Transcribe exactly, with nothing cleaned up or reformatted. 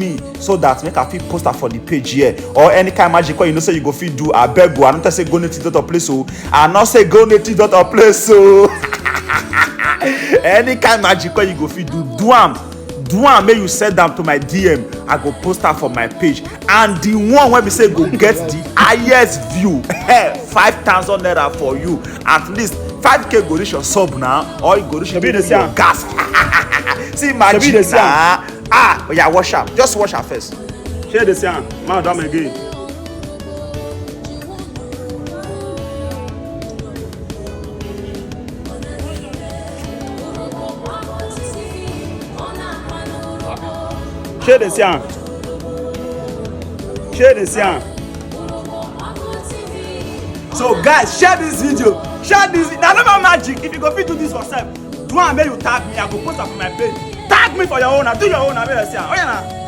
me, so that make I fit post am for the page here. Or any kind magic wey you know say you go fit do, abeg o, I no tell say go native dot place o. I no say go native dot place o. Any kind magic wey you go fit do, do am. Do am, make you send am to my D M. I go post am for my page. And the one wey be say go get the highest view, five thousand naira for you. At least five K go reach your sub now, or e go reach your gas. See magic na. Ah, oya, wash am. Just wash am first. Share the sound. Madam again. Share the sound. Share the sound. So guys, share this video. Share this. Na normal magic. If you go fit do this yourself, do am, make you tag me. I go post am for my page. Tag me for your own. Do your own. I make I see am. Oh yeah, na.